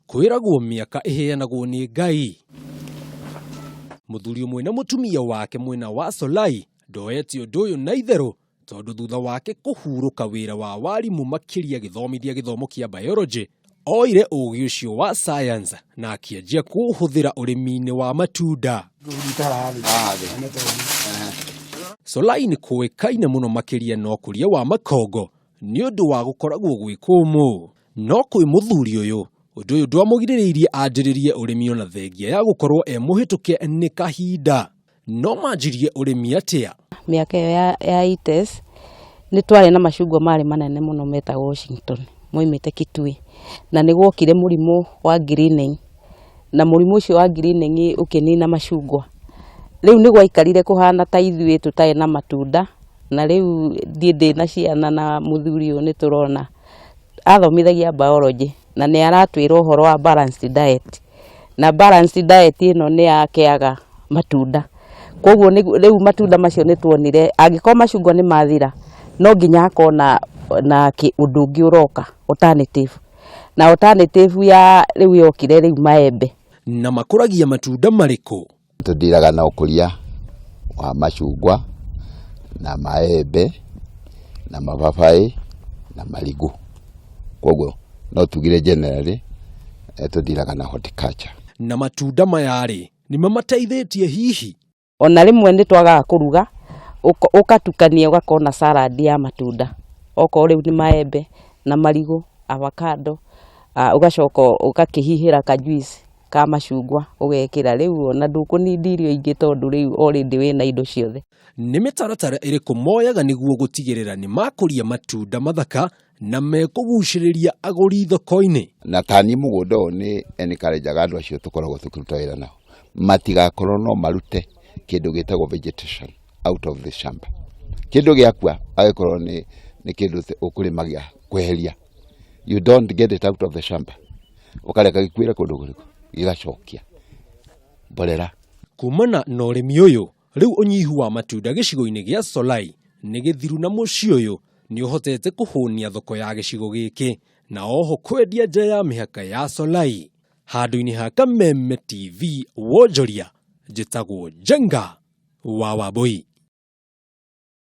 Kwĩragwo mĩaka ĩheanagwo nĩ Ngai. Mũthuri ũmwe na mũtumia wake mwena wa Solai ndoete ũndũ ũyũ na itherũ tondũ thutha wake kũhurũka wĩra wa warimũ makĩria agĩthomithia gĩthomo kĩa biology, oire ũgĩ ũcio wa science na akĩanjia kũũhũthĩra ũrĩmi-inĩ wa matunda. Solai nĩ kũĩkaine mũno makĩria na ũkũria wa makongo nĩ ũndũ wa gũkoragwo gwĩ kũmũ. No kwĩ mũthuri ũyũ, ũndũ ũyũ ndwamũgirĩrĩirie anjĩrĩrie ũrĩmi ona thengia ya gũkorwo e mũhĩtũke nĩ kahinda. No manjirie ũrĩmi atĩa? Mĩaka ĩyo ya, ya 80s nĩ twarĩ na macungwa marĩ manene mũno metagwo Washington moimĩte Kitui na nĩ gwokire mũrimũ wa greening na mũrimũ ũcio wa greening ũkĩnina macungwa. Rĩu nĩ gwaikarire kũhana ta ithuĩ tũtarĩ na matunda na rĩu niĩ ndĩna ciana na mũthuri ũyũ nĩ tũrona athomithagia biology na nĩ aratwĩra ũhoro wa balanced diet na balanced diet ĩno nĩ yakĩaga matunda koguo rĩu matunda macio nĩ tuonire angĩkorwo macungwa nĩ mathira no nginya hakorwo na na ũndũ ũngĩ ũroka alternative na alternative ya rĩu yokire rĩu maembe. Na makũragia matunda marĩkũ? Tũndiraga na ũkũria wa macungwa na maembe na mababaĩ na marigũ. Koguo no tugire generally tũndiraga na horticulture. Na matunda maya-rĩ, nĩ mamateithĩtie hihi? Ona rĩmwe nĩ twagaga kũruga ũkatukania ũgakorwo na salad ya matunda. Okorwo rĩu nĩ maembe na marigũ, avocado, ũgacoka ũgakĩhihĩra ka juice ka macungwa ũgekĩra rĩu ona ndũkũnindi irio ingĩ tondũ rĩu already wĩna indo ciothe. Nĩ mĩtaratara ĩrĩkũ moyaga nĩguo gũtigĩrĩra nĩ makũria matunda mathaka na mekũgucĩrĩria agũri thoko-inĩ? Na tani mũgũnda ũyũ nĩ encourage andũ acio tũkoragwo tũkĩruta wĩra nao matigakorwo no marute kĩndũ gĩtagwo vegetation out of the shamba. Kĩndũ gĩakua agĩkorwo nĩ nĩ kĩndũ ũkũrĩma gĩa kweheria, you don't get it out of the shamba, ũkareka gĩkuĩre kũndũ kũrĩkũ gĩgacokia mborera. Kumana na ũrĩmi ũyũ, rĩu ũnyihu wa matunda gĩcigo-inĩ gĩa Solai nĩ gĩthiru na mũciĩ ũyũ nĩ ũhotete kũhũnia thoko ya gĩcigo gĩkĩ na oho kwendia nja ya mĩhaka ya Solai. Handũ-inĩ ha Kameme TV wonjoria, njĩtagwo Njenga wa Wambũi.